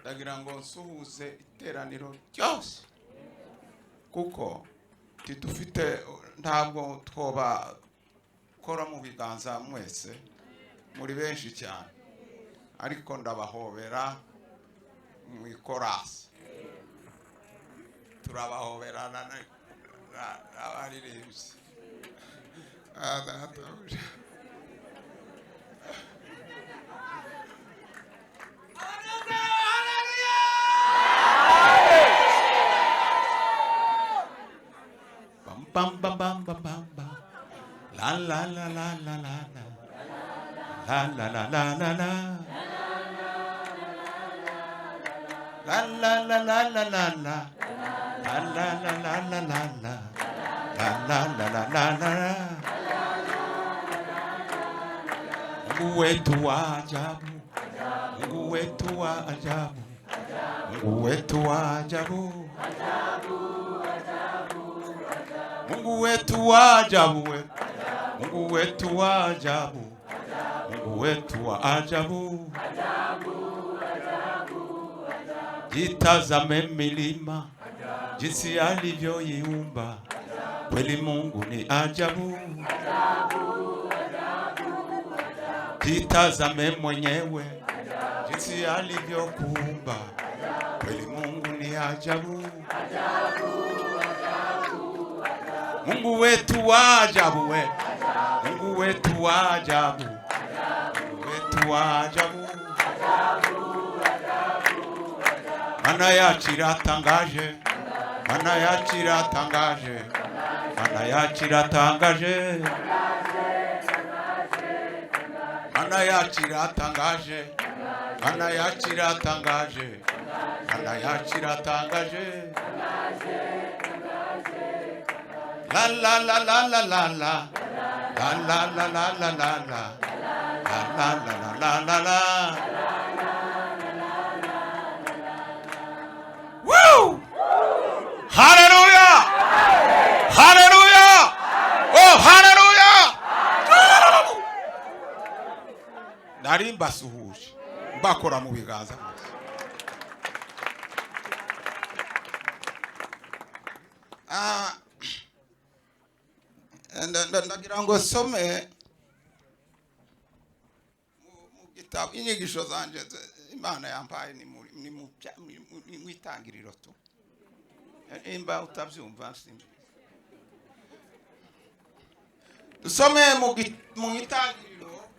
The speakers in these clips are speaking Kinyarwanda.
Ndagira ngo nsuhuze iteraniro ryose, kuko tidufite, ntabwo twobakora mu biganza mwese, muri benshi cyane, ariko ndabahobera mu ikorasi, turabahoberana n'abaririmbyi. Ah, databuja. Bam bam bam bam bam bam bam. La la la la la la la. La la la la la la. La la la la la la la. La la la la la la la. La la la la la la la. Mungu wetu wa ajabu. Mungu wetu wa ajabu. Mungu wetu wa ajabu. Mungu wetu wa ajabu we. Mungu wetu wa ajabu. Mungu wetu wa ajabu. Jitazame milima jinsi alivyoiumba, kweli Mungu ni ajabu. Jitazame mwenyewe jinsi alivyokuumba, kweli Mungu ni ajabu. Mungu wetu wa ajabu we. Mungu wetu wa ajabu. Mungu wetu wa ajabu. Mana yacu iratangaje. Mana yacu iratangaje. Mana yacu iratangaje. Mana yacu iratangaje. Mana yacu iratangaje. Mana yacu iratangaje. La la la la la la la. La la la la la la la. La la la la la la la. Woo! Hallelujah! Hallelujah! Oh, hallelujah! Nari mbasuhuje mbakora mu biganza mwese. Ah, ndagira ngo some mu gitabo inyigisho zanje Imana yampaye, ni mu itangiriro tu. Nimba utabyumva, simbi. Dusome mu itangiriro,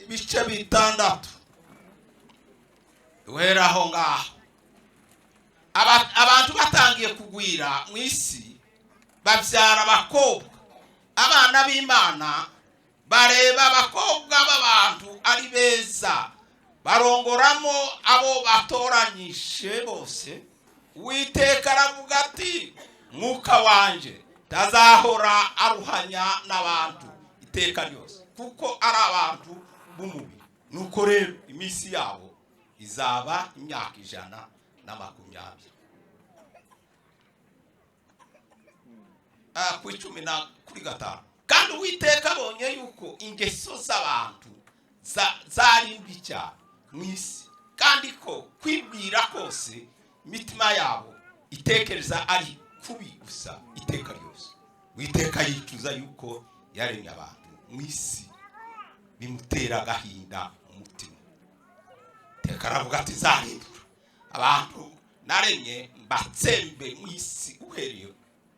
ibice 6, duhera aho ngaho. Abantu batangiye kugwira mu isi, babyara abakobwa. Abana b'Imana bareba abakobwa b'abantu ari beza, barongoramo abo batoranyije bose. Uwiteka aravuga ati: "Mwuka wanje tazahora aruhanya n'abantu iteka ryose, kuko ari abantu b'umubiri. Nuko rero iminsi yabo izaba imyaka 120." Ah, ku 10 na kuri 5: "Kandi Uwiteka abonye yuko ingeso z'abantu zari mbi cyane mu isi, kandi ko kwibwira kose imitima yabo itekereza ari kubi gusa iteka ryose. Uwiteka yicuza yuko yaremye abantu mu isi, bimutera agahinda mu mutima. Teka aravuga ati: 'Nzarimbura abantu naremye, mbatsembe mu isi, uhereye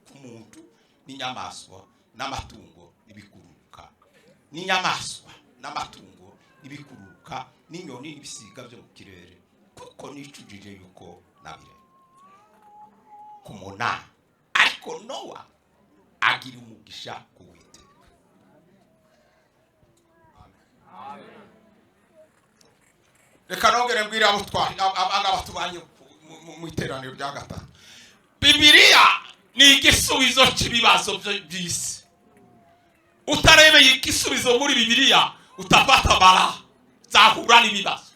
ku muntu n'inyamaswa n'amatungo n'ibikururuka, n'inyamaswa n'amatungo n'ibikururuka, n'inyoni n'ibisiga byo mu kirere, kuko nicujije yuko nabiremye.'" Ku 8: "Ariko Nowa agira umugisha ku Uwiteka." Reka nongere mbwire abo aba tubanye mu iteraniro rya gatatu: Bibiliya ni igisubizo cy'ibibazo by'isi. Utarebeye igisubizo muri Bibiliya, utapata bara zahura n'ibibazo,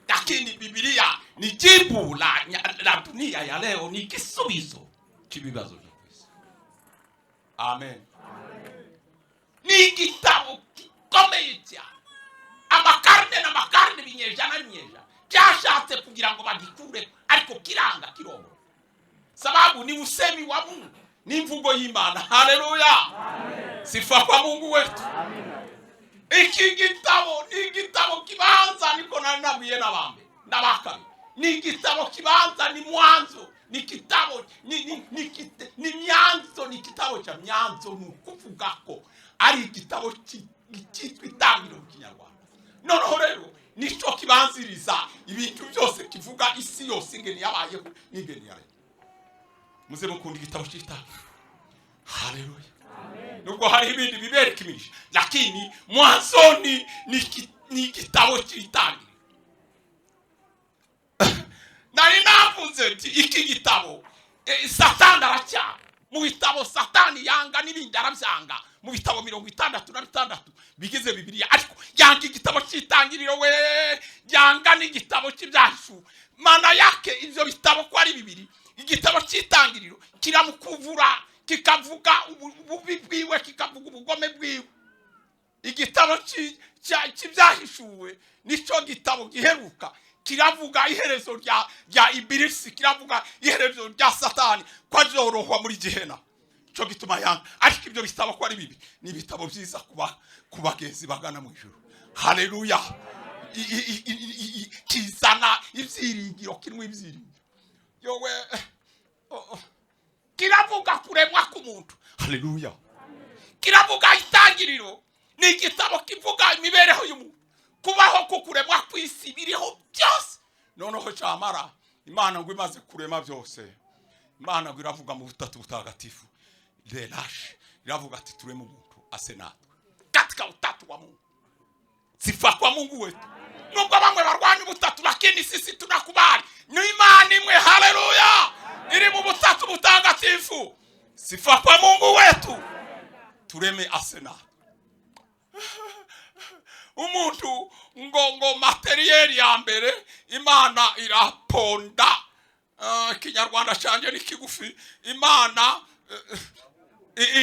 lakini Bibiliya ni jibu la dunia ya leo, ni igisubizo cy'ibibazo byo ku isi. Amen. Ni igitabo gikomeye cyane. Amakarne n'amakarne, ibinyejana n'ibinyejana byashatse kugira Kugira ngo bagikure, ariko kiranga kirobora, sababu ni usemi wa Mungu, ni imvugo y'Imana. Haleluya, sifa kwa Mungu wetu. Iki gitabo ni igitabo kibanza, niko nari nabwiye n'abambere n'abakabiri, ni igitabo kibanza, ni mwanzo, ni kitabo ni myanzo, ni igitabo cya myanzo. Ni ukuvuga ko ari igitabo cyitwa Itangiriro mu Kinyarwanda. Noneho rero nicyo kibanziriza ibintu byose, kivuga isi yose, ingeni yabayeho n'ingeni yayo. Muze mukunda igitabo cy'Itangiriro. Haleluya. Nubwo hari ibindi bibereka imigisha, lakini mwanzoni ni igitabo cy'Itangiriro. Nari navuze nti iki gitabo, Satani aracyanga. Mu bitabo Satani yanga, n'ibindi arabyanga, mu bitabo 66 bigize Bibiliya, ariko yanga igitabo cy'Itangiriro, we yanga n'igitabo cy'Ibyahishuwe. Mana yake, ibyo bitabo ko ari bibiri, igitabo cy'Itangiriro kiramukuvura, kikavuga ububi bwiwe, kikavuga ubugome bwiwe. Igitabo cy'Ibyahishuwe nicyo gitabo giheruka, kiravuga iherezo rya Ibilisi, kiravuga iherezo rya Satani, ko azorohwa muri gihena. Cyo gituma yanga. Ariko ibyo bitabo ko ari bibi, ni ibitabo byiza kuba ku bagenzi bagana mu ijuru. Haleluya. Kizana ibyiringiro, kirimo ibyiringiro. Yowe, oh, oh. Kiravuga kuremwa k'umuntu. Haleluya. Kiravuga, Itangiriro ni igitabo kivuga imibereho y'umuntu, kubaho ku kuremwa kw'isi, biriho byose. Noneho cyamara, Imana ngo imaze kurema byose, Imana ngo iravuga mu Butatu Butagatifu, relashe, iravuga ati: "Tureme umuntu ase natwe katika utatu wa Mungu." Sifa kwa Mungu wetu. Nubwo bamwe barwanya ubutatu, lakini sisi tunakubali ni Imana imwe. Haleluya, iri mu Butatu Butagatifu. Sifa kwa Mungu wetu. Tureme ase natwe umuntu. Ngo matériel ya mbere, Imana iraponda. Ikinyarwanda cyanjye ni kigufi. Imana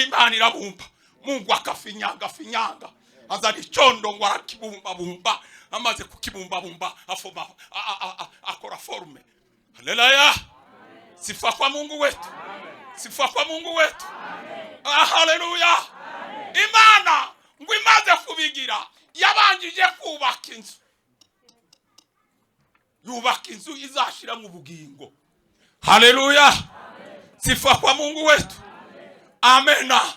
Imana irabumba. Mungu akafinyanga, afinyanga, azana icyondo ngo arakibumbabumba. Amaze kukibumbabumba, afoma, akora forme. Haleluya, sifa kwa Mungu wetu, sifa kwa Mungu wetu. Ah, haleluya. Imana ngo imaze kubigira, yabanjije kubaka inzu, yubaka inzu izashira mu bugingo. Haleluya, sifa kwa Mungu wetu. Amena.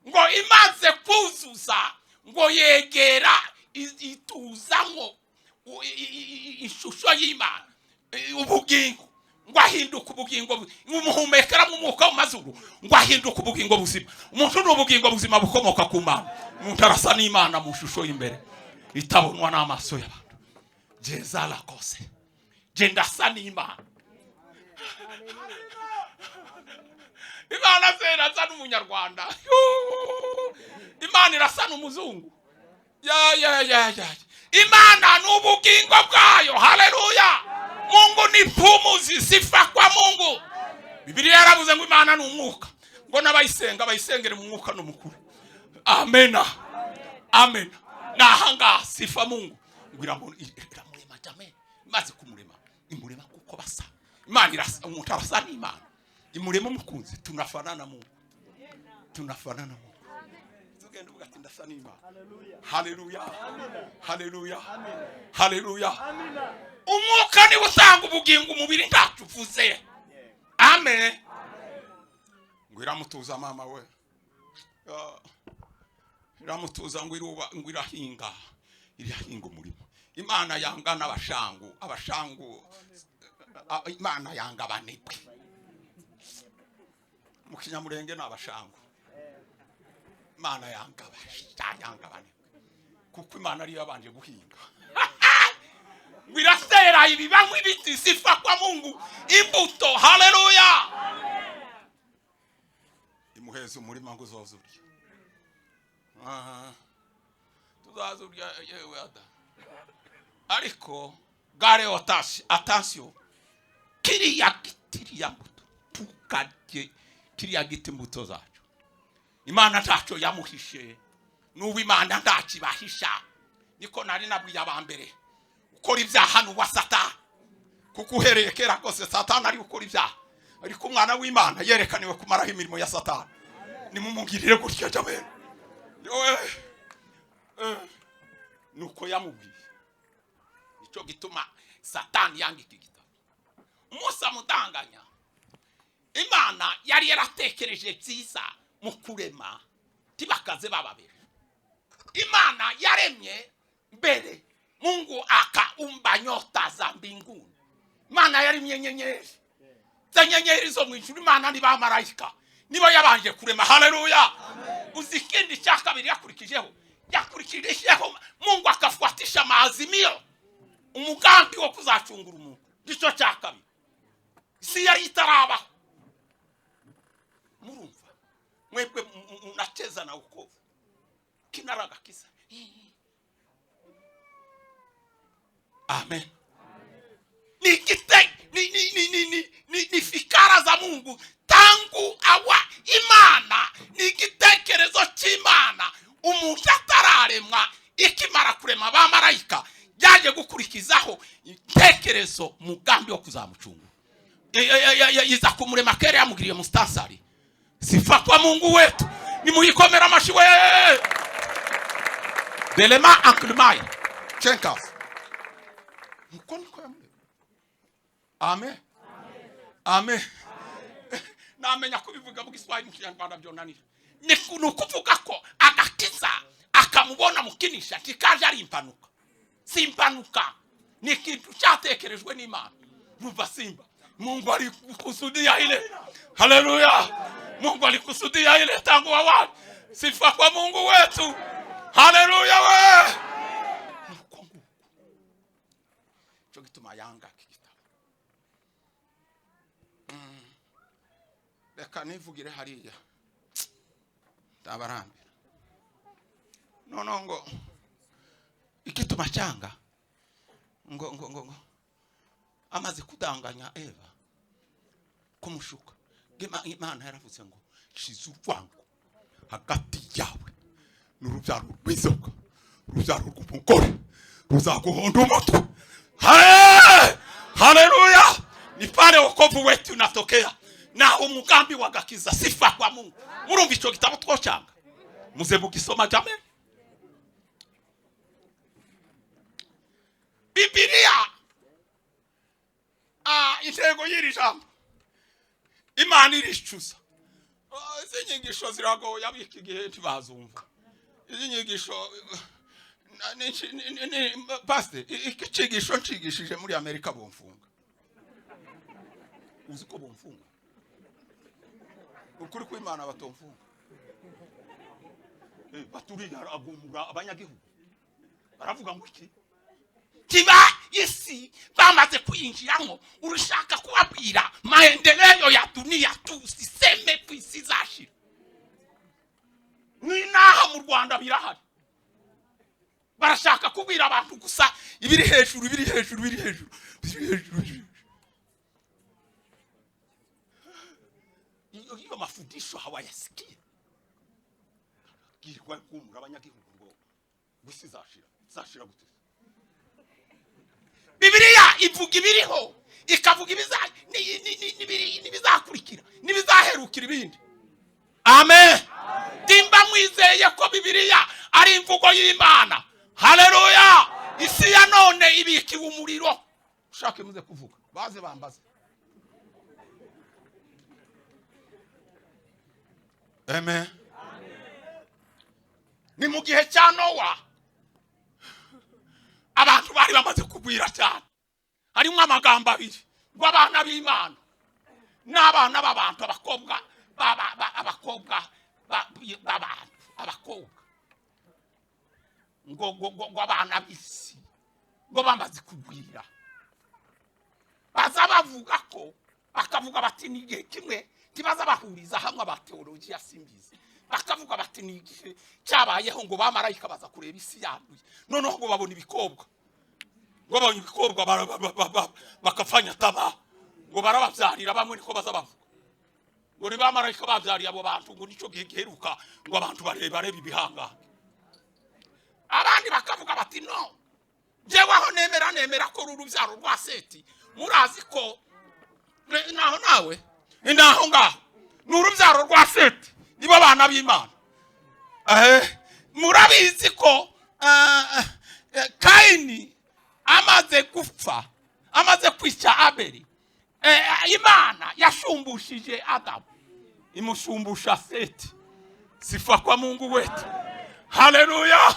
Ngo imaze kuzuza, ngo yegera ituzamo ishusho y'Imana, ubugingo, ngo ahinduke ubugingo, umuhumekera mu mwuka mu mazuru, ngo ahinduke ubugingo buzima. Umuntu ni ubugingo buzima bukomoka ku Mana. Umuntu arasa n'Imana mu shusho y'imbere itabonwa n'amaso y'abantu. Jeza lakose, je ndasa n'Imana. Imana se irasa n'Umunyarwanda? Yuuu. Imana irasa n'umuzungu? Ya ya ya ya, Imana ni ubugingo bwayo. Haleluya. Mungu ni pumuzi. Sifa kwa Mungu. Bibiliya yaravuze ngo Imana ni umwuka, ngo n'abayisenga bayisengere mu mwuka no mukuru. Amena, amena. Nahangaha sifa Mungu. Ngo iramurema jame. Imaze kumurema, imurema kuko basa. Imana irasa, umuntu arasa n'Imana. Imurema umukunzi, tunafanana Mungu, tunafanana Mungu. Tugenda uvuga ati: "Ndasa n'Imana." Haleluya, haleluya, haleluya. Umwuka niwe utanga ubugingo, umubiri ntacyo uvuze. Amen. Ngo iramutuza, mama we. Ah, iramutuza, ngo iruba, ngo irahinga, irahinga umurimo. Imana yanga n'abashangu, abashangu. Ah, Imana yanga abanebwe. Mu Kinyamurenge ni abashangu. Imana yanga yanga abanebwe, kuko Imana ariyo yabanje guhinga. Ngo iratera ibibamo ibiti. Sifa kwa Mungu. Imbuto. Haleluya. Imuheza umurima ngo uzoze urya. Ah, tuzaza urya yewe ada. Ariko gare otasi, attention, kiriya giti, iriya mbuto tukarye, kiriya giti imbuto zacu. Imana ntacyo yamuhishe, n'ubu Imana ntakibahisha. Niko nari nabwiye abambere, ukora ibyaha ni uwa Satani. Kuko uhereye kera kose Satani ari gukora ibyaha, ariko Umwana w'Imana yerekaniwe kumaraho imirimo ya Satani. Nimumugirire gutya jameni. Nuko yamubwiye. Nicyo gituma Satani yanga iki gitabo. Umunsi amudanganya, Imana yari yaratekereje byiza mu kurema, ntibakaze bababera. Imana yaremye mbere, Mungu akaumba nyota za mbinguni. Imana yaremye inyenyeri, za nyenyeri zo mu ijuru. Imana ni bamarayika, nibo yabanje kurema. Haleluya! Uzi ikindi cya kabiri yakurikijeho? Yakurikijeho Mungu akafuatisha maazimio, umugambi wo kuzacungura umuntu. Nicyo cya kabiri, isi yari itarabaho. Murumva mwebwe mnacheza na wokovu kinaragakiza. Amen. Ni kite ni ni ni ni ni ni, ni fikara za Mungu tangu awa. Imana ni igitekerezo cy'Imana umuntu atararemwa. Ikimara kurema abamarayika, yaje gukurikizaho intekerezo, mugambi wo kuzamucungura. Iza kumurema kera yamugiriye mustasari. Sifa kwa Mungu wetu! Nimuyikomera amashi we. Belema anklimai chenkas, nuko niko yamurema. Amen, amen. Namenya kubivuga mu Giswahili, mu Kinyarwanda byonanira. Ni ukuvuga ko agakiza akamubona mukinisha ntikaje ari impanuka. Si impanuka, ni ikintu cyatekerejwe n'Imana. Ruva simba, Mungu alikusudia ile. Haleluya! Mungu alikusudia ile tangu awali. Sifa kwa Mungu wetu! Haleluya we! Nuko nguko cyo gituma yanga iki gitabo. Reka nivugire hariya, ndabarambira. Noneho ngo igituma cyanga, ngo amaze kudanganya Eva, kumushuka, Imana yaravuze ngo shize urwango hagati yawe n'urubyaro rw'inzoka, urubyaro rw'umugore ruzaguhonda umutwe. Haleluya! Ni pale wokovu wetu unatokea na umugambi wagakiza. Sifa kwa Mungu! Murumva ico gitabo twocanga? Muze mugisoma jameni. Bibiliya, intego y'iri jambo, Imana iricuza. Izi nyigisho ziragoye, abika igihe ntibazumva izi nyigisho. Pastor, iki cigisho ncigishije muri Amerika bomfunga. Uzi ko bomfunga? Ukuri kw'Imana, batomfunga. Baturiya agumura abanyagihugu, baravuga ngo iki kiba isi bamaze kuyinjiramo. Urashaka kubabwira maendeleo ya dunia tu, usiseme ku isi izashira. Ni naha mu Rwanda birahari, barashaka kubwira abantu gusa ibiri hejuru, ibiri hejuru, ibiri hejuru, ibiri hejuru, ibiri hejuru. Iyo mafundisho hawayasikia. Girwa kumura abanyagihugu ngo isi izashira. Izashira gute? Bibiliya ivuga ibiriho, ikavuga n'ibizakurikira, n'ibizaherukira ibindi. Amen. Nimba mwizeye ko Bibiliya ari imvugo y'Imana, haleluya! Isi ya none ibikiwe umuriro. Ushake muze kuvuga, baze bambaze. Amen. Ni mu gihe cya Nowa, abantu bari bamaze kugwira cyane. Harimo amagambo abiri ngo abana b'Imana n'abana b'abantu, abakobwa abakobwa b'abantu, abakobwa ngo abana b'isi ngo bamaze kugwira. Baza bavuga ko, bakavuga bati ni igihe kimwe, ntibaza bahuriza hamwe abateologiya, simbizi. Bakavuga bati ni igihe cyabayeho ngo bamarayika baza kureba isi yanduye, noneho ngo babona ibikobwa, ngo babonye ibikobwa bakafanya taba, ngo barababyarira bamwe. Niko baza bavuga ngo ni bamarayika babyariye abo bantu, ngo nicyo gihe giheruka, ngo abantu barebare ibihangange. Abandi bakavuga bati no, njyewe aho nemera, nemera ko uru rubyaro rwa Seti. Murazi ko naho nawe ni naho ngaho ni urubyaro rwa Seti, nibo bana b'Imana. Murabizi ko Kayini amaze gupfa, amaze kwica Abeli, Imana yashumbushije Adamu, imushumbusha Seti. Sifa kwa Mungu wetu, haleluya!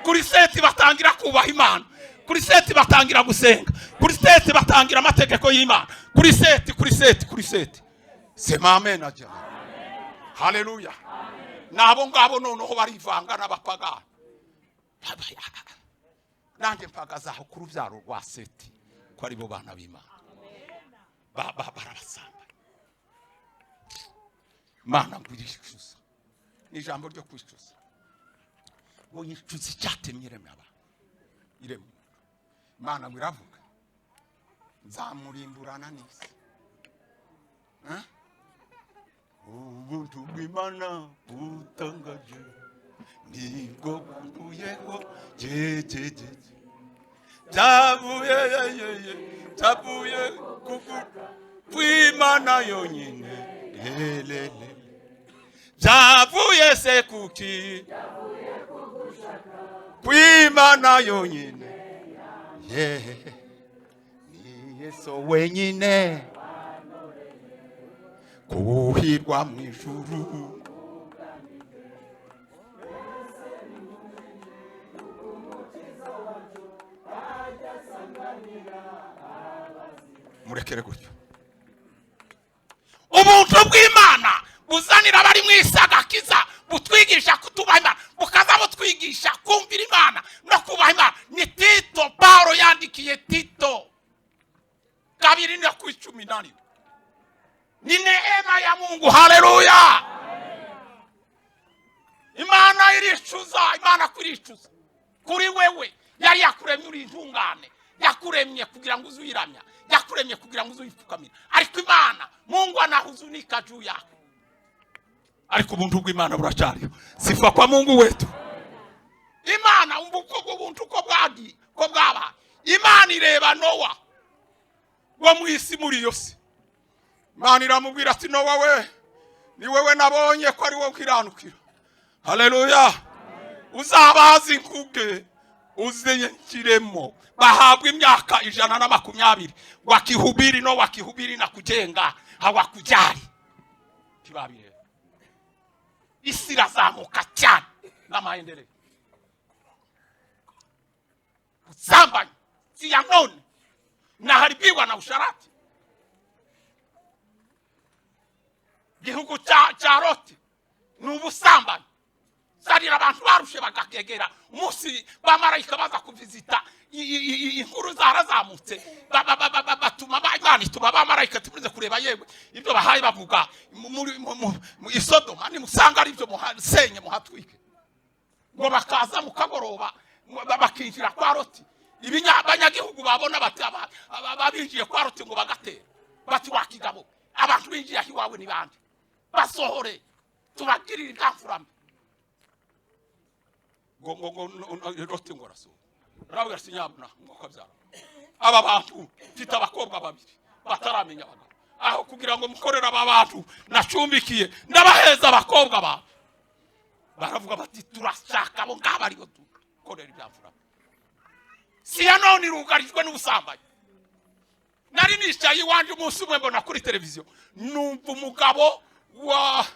Kuri Seti batangira kubaha Imana, kuri Seti batangira gusenga, kuri Seti batangira amategeko y'Imana, kuri Seti, kuri Seti, kuri Seti. Sema amen aja. Haleluya! Nabo ngabo noneho barivanga n'abapagani. Nanjye mpagaze aho ku rubyaro rwa Seti, ko aribo bana b'Imana. Barabasambanya. Imana ngo iricuza, ni ijambo ryo kwicuza, ngo yicuza icyatemye iremye abantu, iremye. Imana ngo iravuga: "Nzamurimburana n'isi." Eh? Ubuntu bw'Imana butangaje nibwo bwankuyeho jejeje, byavuye yeyeye, byavuye kuku kw'Imana yonyine lelele. Byavuye se kuki? Kw'Imana yonyine ye, ni Yesu wenyine kuhirwa mu ijuru. Murekere gutyo. Ubuntu bw'Imana buzanira abari mu isi agakiza, butwigisha kutubaha Imana, bukaza butwigisha kumvira Imana no kubaha Imana. Ni Tito, Paulo yandikiye Tito 2:11. Ni neema ya Mungu, haleluya! Imana iricuza, Imana kuricuza kuri wewe. Yari yakuremye uri intungane, yakuremye kugira ngo uze uyiramya, yakuremye kugira ngo uze uyipfukamira, ariko Imana, Mungu anahuzunika juu yako. Ariko ubuntu bw'Imana buracyariho. Sifa kwa Mungu wetu. Imana, umva uko ubuntu ko bwagiye, ko bwabaye. Imana ireba Nowa wo mu isi, muri iyo si. Imana iramubwira ati: "Nowa we, ni wewe nabonye ko ari wowe ukiranukira, haleluya, uzabaza inkuge uzishyiremo." Bahabwa imyaka 120 wakihubiri no wakihubiri na kujenga, hawakujali, ntibabireba. Isi irazamuka cyane n'amaendeleo. Ubusambanyi si ya none, naharibiwa na usharati. Gihugu cya Loti ni ubusambanyi. Zarira abantu barushe bagakegera umunsi bamarayika baza kuvizita. Inkuru zarazamutse, batuma Imana ituma abamarayika: "Tumaze kureba yewe ibyo bahaye bavuga muri mu Isodoma, nimusanga ari ibyo muhasenye, muhatwike." Ngo bakaza mu kagoroba, bakinjira kwa Loti. Abanyagihugu babona bati abinjiye kwa Loti, ngo bagatera bati: "Wakigabo, abantu binjiye aho iwawe ni bande? Basohore tubagirire intamfurame." Ngo Loti ngo arasohora, arabwira ati: "Nyabuna, ngo kabyara aba bantu, mfite abakobwa babiri bataramenya abagabo. Aho kugira ngo mukorere aba bantu nacumbikiye, ndabaheza abakobwa bawe." Baravuga bati: "Turashaka abo ngabo aribo dukorera ibyamfura." Si ya none irugarijwe n'ubusambanyi. Nari nicaye iwanjye umunsi umwe, mbona kuri televiziyo, numva umugabo wa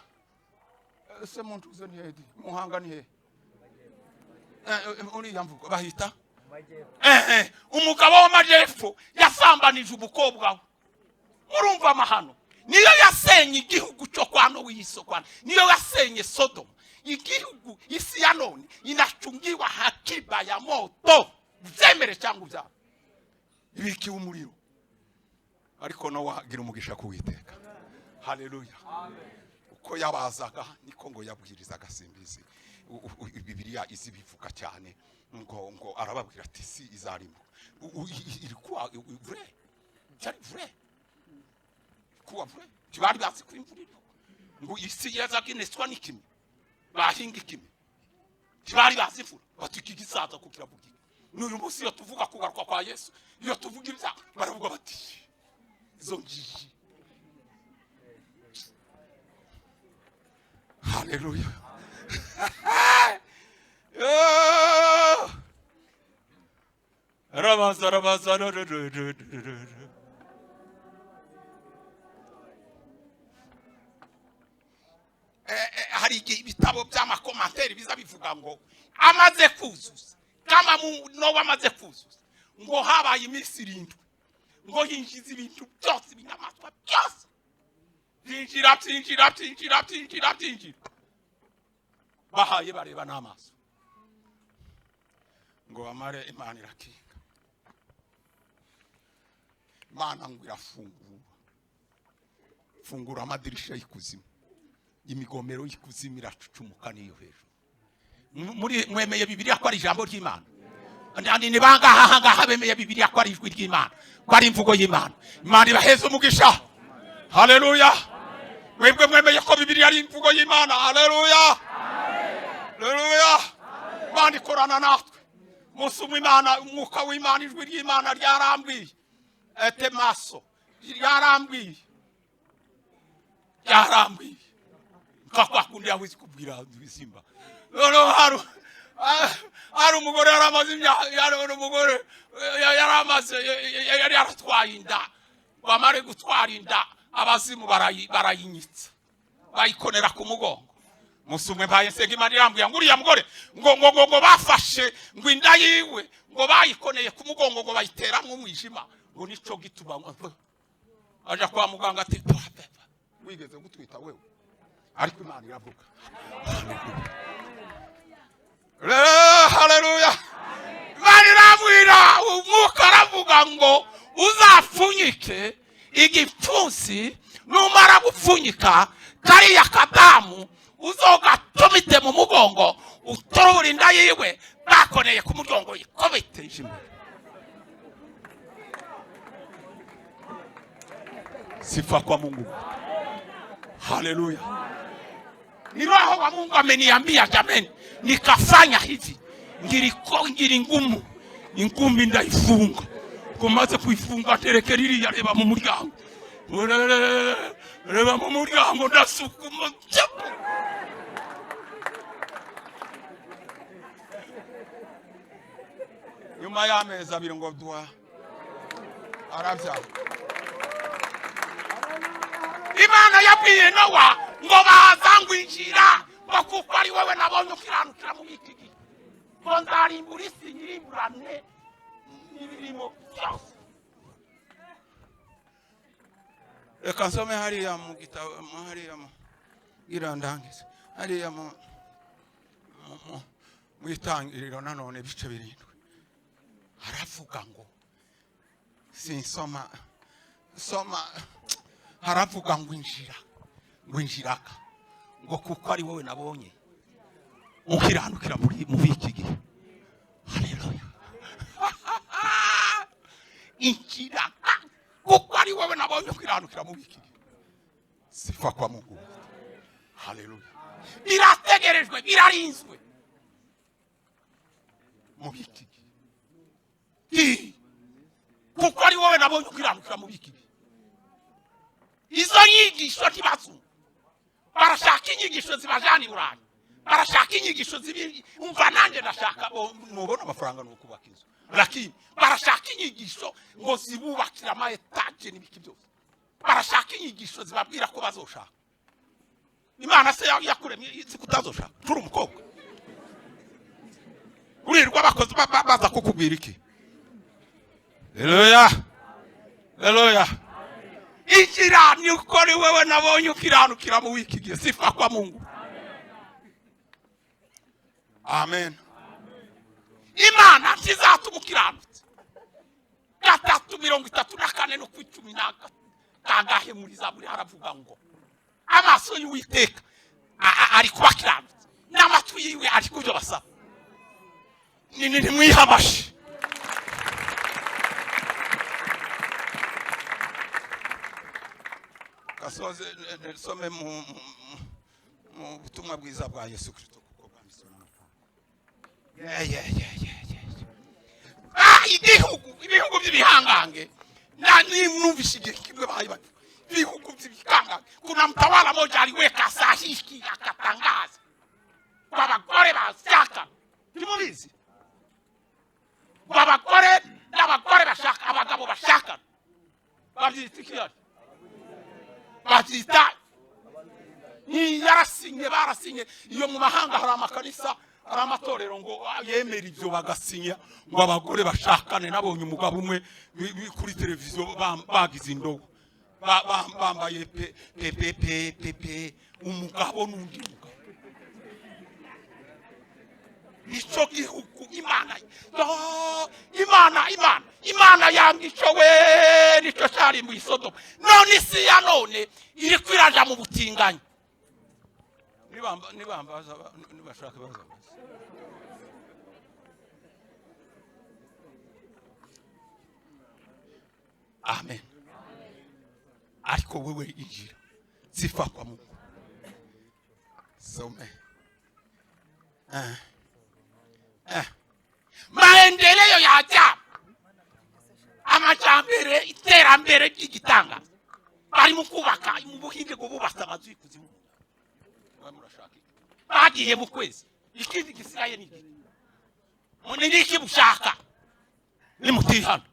ese muntu uze ni hehe? Muhanga ni hehe? Uriya mvugo bahita umugabo w'amajyepfo yasambanije umukobwa we. Murumva amahano. Niyo yasenye igihugu cyo kwa Nowa, kwa niyo yasenye Sodoma. Igihugu, isi ya none inachungiwa hakiba ya moto, byemere cyangwa ubyara, ibikiwe umuriro. Ariko Nowa agira umugisha kuwiteka, haleluya! Uko yabazaga niko ngo yabwirizaga, simbizi. Bibiliya izi bivuga cyane, ngo arababwira ati: "Si izarimbuka." Ilikuwa vrai, cyari vrai, kuwa vrai. Ntibari bazi ko imvura iriho, ngo isi yazaga ineswa n'ikime, bahinga ikime. Ntibari bazi imvura, bati: "Iki gisaza ko kiravuga iki?" N'uyu munsi iyo tuvuga kugaruka kwa Yesu, iyo tuvuga ibyaha, baravuga bati izo njiji. Haleluya. Yo! Arabaza, arabaza. Hari igihe ibitabo by'ama commentaires biza bivuga ngo amaze kuzuza, kama Nowa amaze kuzuza, ngo habaye iminsi 7, ngo yinjiza ibintu byose, ibinyamaswa byose byinjira, byinjira, byinjira, byinjira, byinjira, bahaye bareba n'amaso ngo bamare. Imana irakinga, Imana ngo irafungura, fungura amadirisha y'ikuzimu, imigomero y'ikuzimu iracucumuka n'iyo hejuru. Muri mwemeye Bibiliya ko ari ijambo ry'Imana? Ndani ni bangaha ahangaha bemeye Bibiliya ko ari ijwi ry'Imana, ko ari imvugo y'Imana? Imana ibaheze umugisha. Haleluya. Mwebwe mwemeye ko Bibiliya ari imvugo y'Imana? Haleluya, haleluya. Imana ikorana natwe. Umunsi umwe Imana, umwuka w'Imana, ijwi ry'Imana ryarambwiye, ete maso, ryarambwiye, ryarambwiye nka kwa kundi yawe kubwira ibisimba. Noneho hari umugore yari amaze imyaka, yari umugore yari amaze, yari yaratwaye inda. Bamare gutwara inda, abazimu barayinyitsa, bayikonera ku mugongo. Umunsi umwe mbaye nsenga, Imana irambwira ngo uriya mugore ngo bafashe ngo inda yiwe, ngo bayikoneye ku mugongo, ngo bayiteramwo umwijima, ngo nico gituma aja kwa muganga ati: "Pa, pa, pa, wigeze gutwita wewe?" Ariko Imana iravuga. Haleluya. Imana irambwira, umwuka aravuga ngo uzapfunyike igipfunsi, numara gupfunyika kariya kadamu uzogatumite mu mugongo, utorobora inda yiwe bakoneye ku mugongo, yikobiteje imbere. Sifa kwa Mungu. Haleluya. Ni Roho wa Mungu ameniambia. Jameni, nikafanya hivi, ngiriko ngiri ngumu, ingumi ndaifunga. Kumaze kuifunga, tereke ririya, reba mu muryango, reba mu muryango, ndasukuma chapu. Nyuma y'amezi 2 ngo dwa, arabyara. Imana yabwiye Nowa ngo baza ngo injira, ngo kuko ari wowe nabonye ukiranukira mu iki gihe, ngo nzarimbura isi nyirimburane n'ibirimo byose. Reka nsome hariya mu gitabo, hariya mu irandangiza, hariya mu Itangiriro nanone ibice 7, haravuga ngo, sinsoma soma, haravuga ngo injira, ngo injiraga, ngo kuko ari wowe nabonye ukiranukira muri iki gihe. Haleluya. Injiraga kuko ari wowe nabonye ukiranukira muri iki gihe. Sifa kwa Mungu. Haleluya. Birategerejwe, birarinzwe mu iki gihe, kuko ari wowe nabonye ukiranukira muri iki gihe. Izo nyigisho ntibazumva, barashaka inyigisho zibajana i Burayi, barashaka inyigisho zibi. Umva, nanjye ndashaka nubona amafaranga ni ukubaka inzu, lakini barashaka inyigisho ngo zibubakire ama étages n'ibiki byose. Barashaka inyigisho zibabwira ko bazoshaka. Imana se yakuremye izi kutazoshaka? Turi umukobwa urirwa bakoze baza kukubwira iki? Haleluya, haleluya. Injira, ni uko ari wewe nabonye ukiranukira mu wiki gihe. Sifa kwa Mungu. Amen. Imana ntizatuma ukiranutse. 3:34 no ku icumi na kangahe muri Zaburi haravuga ngo amaso y'Uwiteka ari kuba akiranutse, n'amatwi yiwe ari kubyo basaba. Ni nimwiha amashi. Gasoze nsome mu butumwa bwiza bwa Yesu Kristo kuko bwanditswe na Matayo. Yeah, yeah, yeah, yeah, yeah. Igihugu, ibihugu by'ibihangange, na numvise igihe kimwe bahaye bati ibihugu by'ibihangange, kuna mtawala moja aliweka sahihi akatangaza kwa abagore bashaka, ntimubizi, ngo abagore n'abagore bashaka, abagabo bashaka, babyita iki? Babyita ni yarasinye, barasinye. Iyo mu mahanga hari amakanisa, hari amatorero ngo yemera ibyo, bagasinya ngo abagore bashakane. Nabonye umugabo umwe kuri televiziyo bagize indobo, bambaye pe pe pe pe pe pe, umugabo n'undi mugabo. Nico gihugu Imana, Imana, Imana, Imana yanga ico we, nico cari mu Isodoma. None isi ya none iri kwiraja mu butinganyi. Nibambaza, nibashaka bazabaza. Amen. Ariko wewe injira, sifa kwa Mungu. Some maendeleo ya ajabu, amajambere, iterambere ry'igitangaza. Bari mu kubaka mu Buhinde, ngo bubatse amazu y'ikuzimu. Bagiye mu kwezi, ikindi gisigaye ni iki? Ni iki bushaka nimutihana?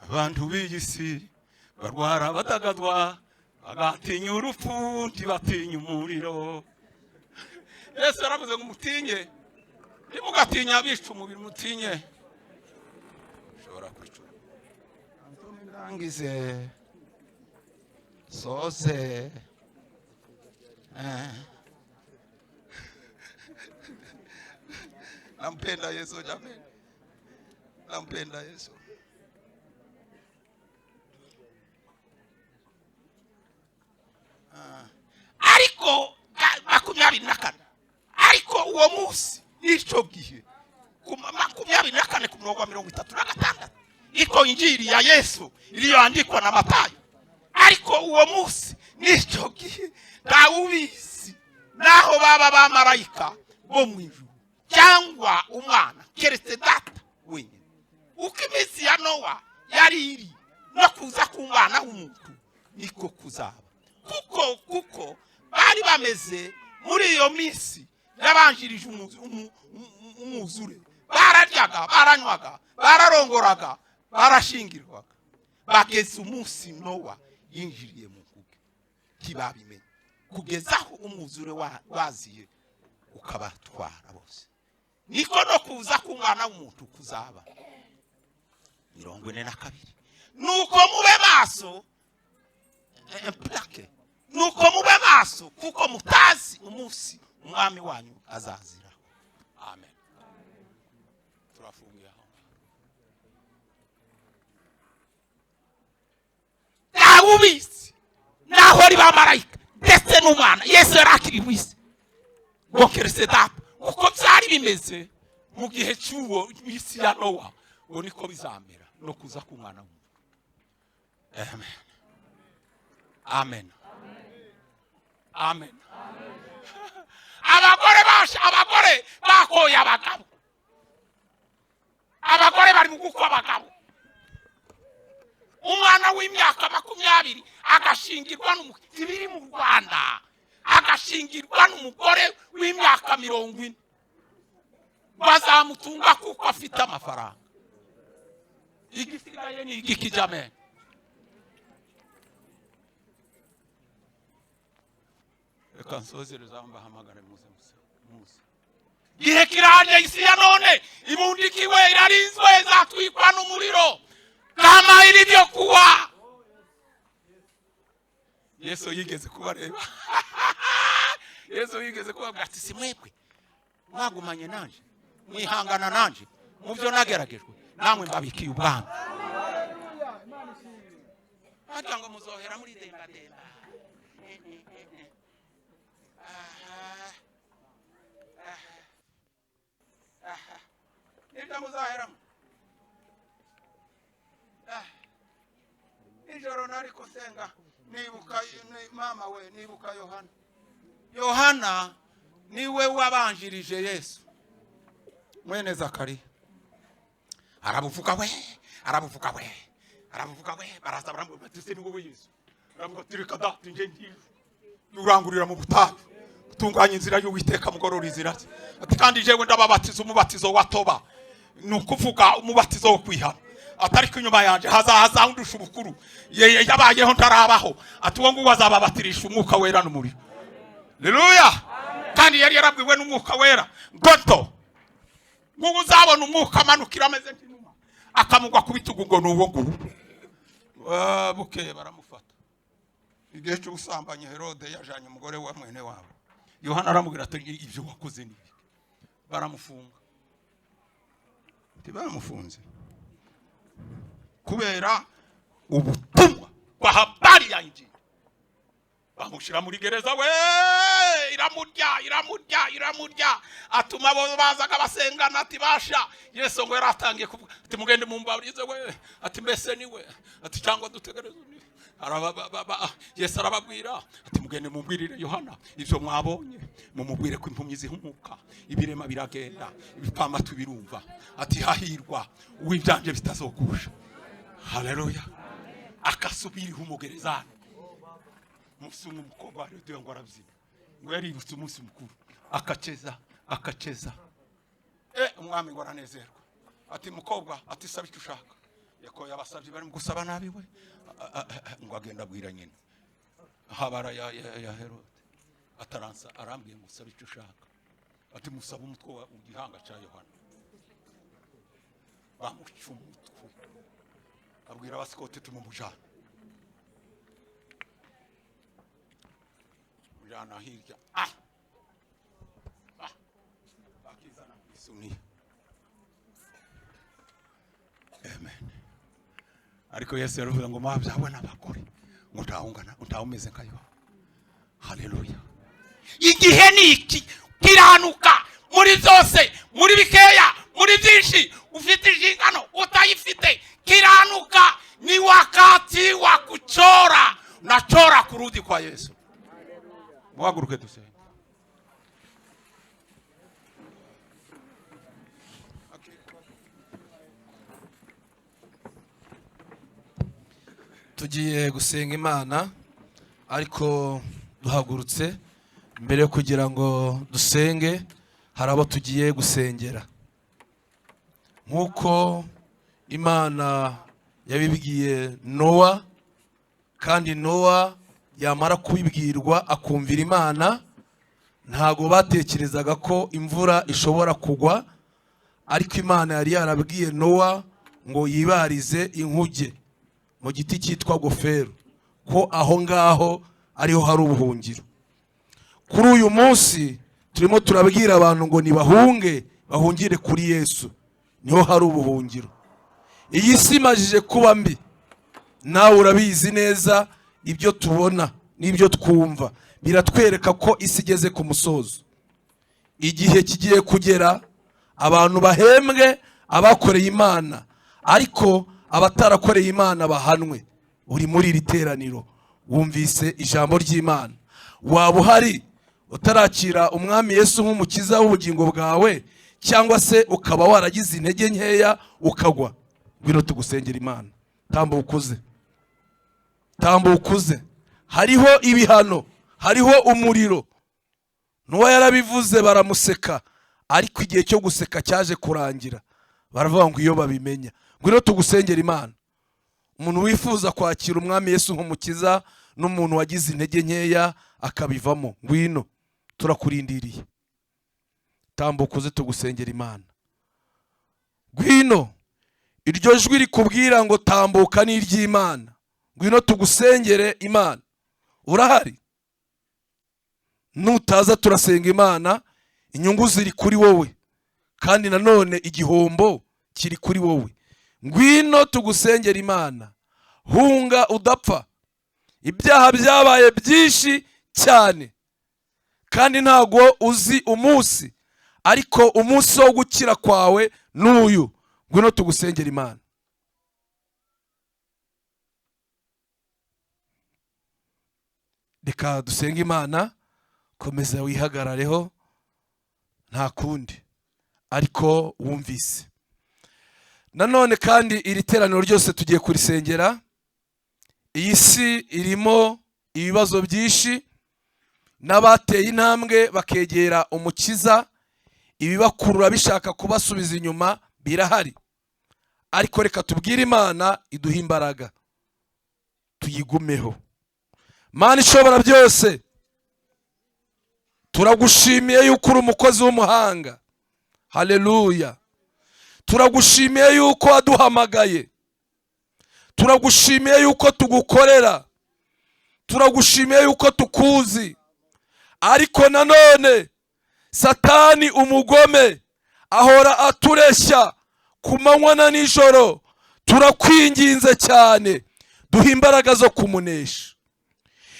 Abantu b'iyi si barwara badagadwa, bagatinya urupfu, ntibatinya umuriro. Yesu yaravuze ngo mutinye, ntimugatinya abica umubiri, mutinye ushobora kwicura. Ndangize soze. Nampenda Yesu jamani, nampenda Yesu. Ariko 24, ariko uwo munsi n'ico gihe, 24 ku murongo wa 36, iko injili ya Yesu iliyoandikwa na Mathayo. Ariko uwo munsi n'ico gihe ntawubizi, naho baba bamarayika bo mu ijuru cyangwa umwana, keretse Data wenyine. Uko iminsi ya Nowa yari iri, no kuza k'umwana w'umuntu niko kuzaba. Kuko bari bameze muri iyo minsi yabanjirije umwuzure, bararyaga, baranywaga, bararongoraga, barashingirwaga, bageze umunsi Nowa yinjiriye mu nkuge, ntibabimenye kugeza aho umwuzure waziye ukabatwara bose. Niko no kuza k'umwana w'umuntu kuzaba. 42, nuko mube maso, plake, nuko mube maso, kuko mutazi umunsi umwami wanyu azazira. Amen. Turafungiye aho. Ntawubizi, naho ari bamarayika ndetse n'umwana. Yesu yari akiri mu isi, ngo keretse Data. Uko byari bimeze mu gihe cy'uwo isi ya Nowa, ngo niko bizamera no kuza k'umwana w'umuntu. Amen. Amen. Amen. Abagore basha, abagore bakoye abagabo, abagore bari mu gukwa abagabo. Umwana w'imyaka 20 agashingirwa n'umugore mu Rwanda, agashingirwa n'umugore w'imyaka 40, bazamutunga kuko afite amafaranga. Igisigaye ni igiki jamani? Reka nsozereza mbahamagare muze muze. Gihe kiraje, isi ya none ibundikiwe, irarinzwe, izatwikwa n'umuriro kama ilivyokuwa. Yesu yigeze kubareba. Yesu yigeze kubabwira ati si mwebwe mwagumanye nanje, mwihangana nanje mu byo nageragejwe, namwe mbabikiye ubwami. Wagira ngo muzohera muri dembademba. Nibyo muzaheramo. Nijoro nari kusenga nibuka mama we, nibuka Yohana. Yohana niwe wabanjirije Yesu. Mwene Zakariya arabuvuga we, arabuvuga we, arabuvuga we. Baraza baramubwira bati: "Se ni wowe Yesu?" Aravuga ati: "Reka da, nje ngiye urangurira mu butayu, utunganya inzira y'Uwiteka, mugorora inzira ze." Ati: "Kandi jewe ndababatiza umubatizo wa toba," ni ukuvuga umubatizo wo kwihana. Atari ko inyuma yanjye hazahaza undusha ubukuru, ye yabayeho ntarabaho. Ati: "Uwo nguwo azababatirisha Umwuka Wera n'umuriro." Haleluya! Kandi yari yarabwiwe n'Umwuka Wera ngo to ngubu uzabona Umwuka amanukira ameze nk'inuma, akamugwa ku bitugu, ngo ni uwo nguwo. Bukeye baramufata igihe cy'ubusambanyi. Herode yajanye umugore wa mwene wabo. Yohana aramubwira ati: "Ibyo wakoze ni ibiki?" Baramufunga. Ntibamufunze kubera ubutumwa kwa habari ya Injili, bamushyira muri gereza we. Iramurya, iramurya, iramurya. Atuma abo bazaga basengana, ati: "Basha Yesu ngo yari atangiye kuvuga." Ati: "Mugende mumbarize we." Ati: "Mbese ni we?" Ati: "Cyangwa dutegereze undi?" Yesu arababwira ati: "Mugende mumbwirire Yohana ibyo mwabonye, mumubwire ko impumyi zihumuka, ibirema biragenda, ibipfamatwi birumva." Ati: "Hahirwa uw'ibyanje bitazogusha." Haleluya! Akasubiriho umugerezani. Umunsi umwe umukobwa wa rediyo ngo arabyina, ngo yaributse umunsi mukuru, akaceza, akaceza. Umwami ngo aranezerwa, ati: "Mukobwa," ati, "saba icyo ushaka." Yakoye abasabyi barimo gusaba nabi we. Ngo agenda abwira nyina habara ya Herode, ataransa arambwiye ngo usabe icyo ushaka. Ati: "Musaba umutwe wa igihanga cya Yohana." Bamuca umutwe, abwira abasikoti: "Tumumujana, mujana hirya." Ah, bakizana ku isuniya. Amen. Ariko Yesu yaravuze ngo mwabyawe n'abagore, ngo ntawungana, ntawumeze nka Yohana. Haleluya! Igihe ni iki. Kiranuka muri byose, muri bikeya, muri byinshi, ufite inshingano, utayifite, kiranuka. Ni wakati wa kuchora, nachora kurudi kwa Yesu. Muhaguruke dusenge. Tugiye gusenga Imana, ariko duhagurutse. Mbere yo kugira ngo dusenge, hari abo tugiye gusengera nk'uko Imana yabibwiye Nowa, kandi Nowa yamara kubibwirwa akumvira Imana. Ntabwo batekerezaga ko imvura ishobora kugwa, ariko Imana yari yarabwiye Nowa ngo yibarize inkuge mu giti cyitwa gofero, ko aho ngaho ariho hari ubuhungiro. Kuri uyu munsi turimo turabwira abantu ngo nibahunge, bahungire kuri Yesu, niho hari ubuhungiro. Iyi si imajije kuba mbi, nawe urabizi neza. Ibyo tubona n'ibyo twumva biratwereka ko isi igeze ku musozo. Igihe kigiye kugera abantu bahembwe abakoreye Imana, ariko abatarakoreye Imana bahanwe. Uri muri iri teraniro, wumvise ijambo ry'Imana, waba uhari utarakira Umwami Yesu nk'Umukiza w'ubugingo bwawe, cyangwa se ukaba waragize intege nkeya ukagwa, ngwino tugusengera Imana. Tambuka uze, tambuka uze. Hariho ibihano, hariho umuriro. Nuwa yarabivuze baramuseka, ariko igihe cyo guseka cyaje kurangira, baravuga ngo iyo babimenya. Ngwino tugusengera Imana. Umuntu wifuza kwakira Umwami Yesu nk'Umukiza n'umuntu wagize intege nkeya akabivamo, ngwino, turakurindiriye. Tambuka uze tugusengera Imana. Ngwino, iryo jwi rikubwira ngo tambuka ni iry'Imana. Ngwino tugusengere Imana. Urahari? Nutaza turasenga Imana, inyungu ziri kuri wowe, kandi nanone igihombo kiri kuri wowe. Ngwino tugusengera Imana. Hunga udapfa. Ibyaha byabaye byinshi cyane, kandi ntago uzi umunsi, ariko umunsi wo gukira kwawe n'uyu. Ngwino tugusengera Imana. Reka dusenge Imana. Komeza wihagarareho, nta kundi. Ariko wumvise nanone kandi iri teraniro ryose tugiye kurisengera. Iyi si irimo ibibazo byinshi, n'abateye intambwe bakegera Umukiza, ibibakurura bishaka kubasubiza inyuma birahari. Ariko reka tubwire Imana iduhe imbaraga, tuyigumeho. Mana ishobora byose, turagushimiye yuko uri umukozi w'umuhanga. Haleluya! Turagushimiye yuko waduhamagaye, turagushimiye yuko tugukorera, turagushimiye yuko tukuzi. Ariko nanone Satani umugome ahora atureshya ku manywa na nijoro. Turakwinginze cyane, duha imbaraga zo kumunesha.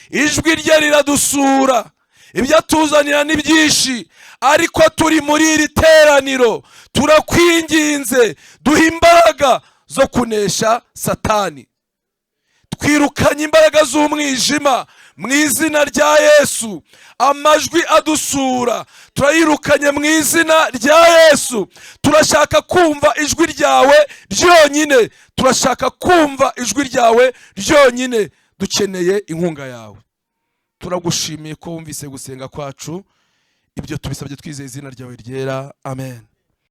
Ijwi rye riradusura, ibyo atuzanira ni byinshi, ariko turi muri iri teraniro, turakwinginze, duha imbaraga zo kunesha Satani. Twirukanye imbaraga z'umwijima mu izina rya Yesu. Amajwi adusura turayirukanye mu izina rya Yesu. Turashaka kumva ijwi ryawe ryonyine, turashaka kumva ijwi ryawe ryonyine. Dukeneye inkunga yawe. Turagushimiye ko wumvise gusenga kwacu. Ibyo tubisabye twizeye izina ryawe ryera. Amen.